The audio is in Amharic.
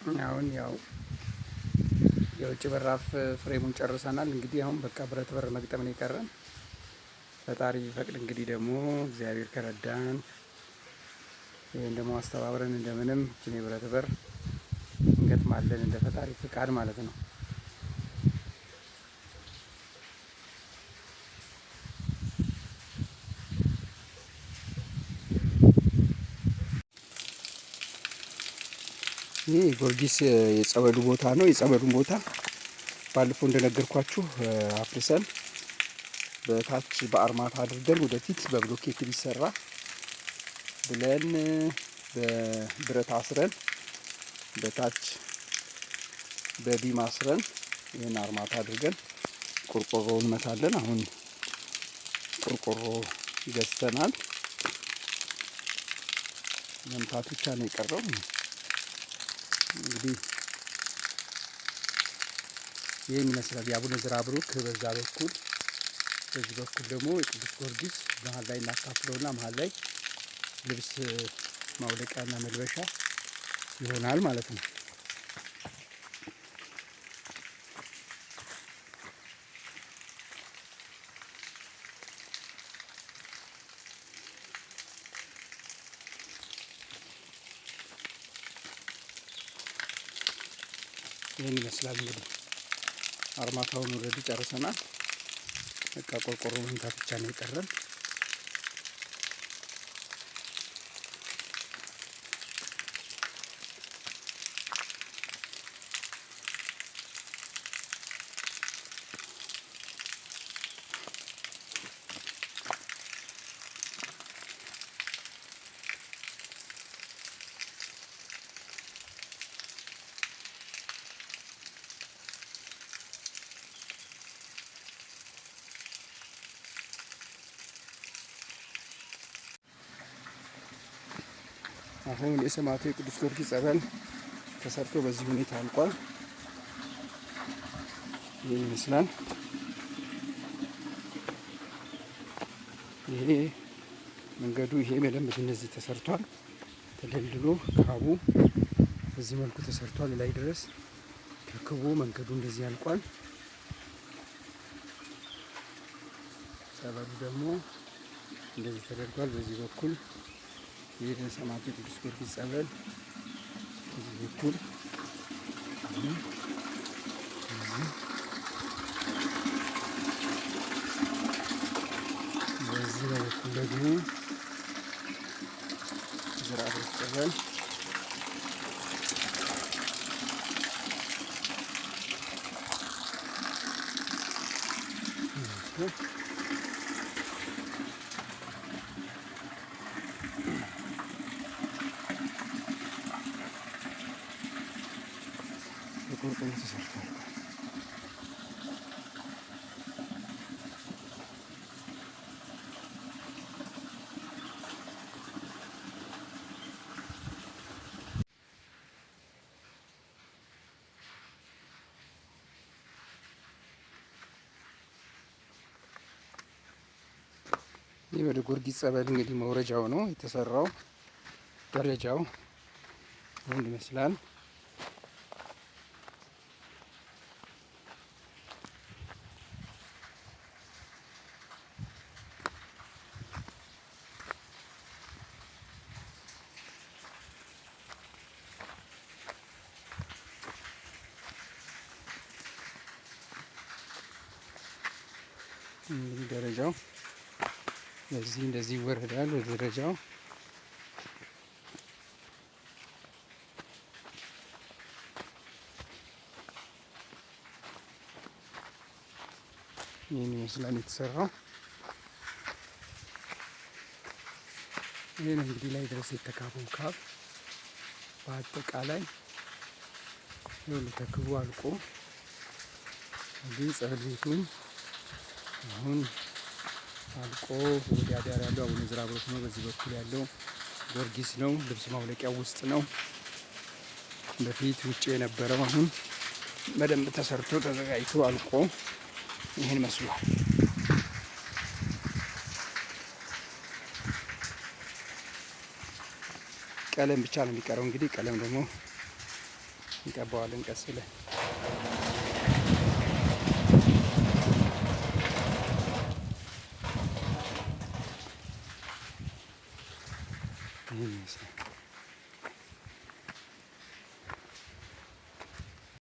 አሁን ያው የውጭ በራፍ ፍሬሙን ጨርሰናል። እንግዲህ አሁን በቃ ብረት በር መግጠም ነው የቀረን። ፈጣሪ ቢፈቅድ እንግዲህ ደግሞ እግዚአብሔር ከረዳን ይሄን ደግሞ አስተባብረን እንደምንም እቺን የብረት በር እንገጥማለን እንደ ፈጣሪ ፍቃድ ማለት ነው። ይሄ ጊዮርጊስ የጸበሉ ቦታ ነው። የጸበሉን ቦታ ባለፈው እንደነገርኳችሁ አፍርሰን በታች በአርማታ አድርገን ወደፊት በብሎኬት ቢሰራ ብለን በብረት አስረን በታች በቢም አስረን ይህን አርማታ አድርገን ቆርቆሮውን እንመታለን። አሁን ቆርቆሮ ገዝተናል። መምታት ብቻ ነው የቀረው። እንግዲህ ይህን ይመስላል የአቡነ ዘርዓ ቡሩክ በዛ በኩል፣ በዚህ በኩል ደግሞ የቅዱስ ጊዮርጊስ መሀል ላይ እናካፍለውና መሀል ላይ ልብስ ማውለቂያና መልበሻ ይሆናል ማለት ነው። ይህን ይመስላል እንግዲህ አርማታውን already ጨርሰናል። በቃ ቆርቆሮ መምታት ብቻ ነው የቀረን። አሁን የሰማዕቱ የቅዱስ ጊዮርጊስ ጸበል ተሰርቶ በዚህ ሁኔታ አልቋል። ይህን ይመስላል። ይሄ መንገዱ ይሄ በደንብ እንደዚህ ተሰርቷል። ተደልድሎ ካቡ በዚህ መልኩ ተሰርቷል። ላይ ድረስ ተክቦ መንገዱ እንደዚህ አልቋል። ጸበሉ ደግሞ እንደዚህ ተደርጓል። በዚህ በኩል የሰማዕቱ የቅዱስ ጊዮርጊስ ጸበል በዚህ በኩል በዚህ በኩል ደግሞ ዘርዓ ቡሩክ ጸበል በቆርቆሮ ተሰርቷል። ይህ ወደ ጊዮርጊስ ጸበል እንግዲህ መውረጃው ነው የተሰራው። ደረጃው ይህን ይመስላል። እንግዲህ ደረጃው በዚህ እንደዚህ ይወረዳል። ወደ ደረጃው ይህን ይመስላል የተሰራው። ይህን እንግዲህ ላይ ድረስ የተካበው ካብ በአጠቃላይ ይኸውልህ ተክቦ አልቆ እንግዲህ ጸበል ቤቱን አሁን አልቆ ወዲያ ዳር ያለው አቡነ ዘርዓ ቡሩክ ነው። በዚህ በኩል ያለው ጊዮርጊስ ነው። ልብስ ማውለቂያው ውስጥ ነው። በፊት ውጭ የነበረው አሁን በደንብ ተሰርቶ ተዘጋጅቶ አልቆ ይህን መስሏል። ቀለም ብቻ ነው የሚቀረው። እንግዲህ ቀለም ደግሞ እንቀባዋለን ቀስ ብለን። ይህን ይመስላል።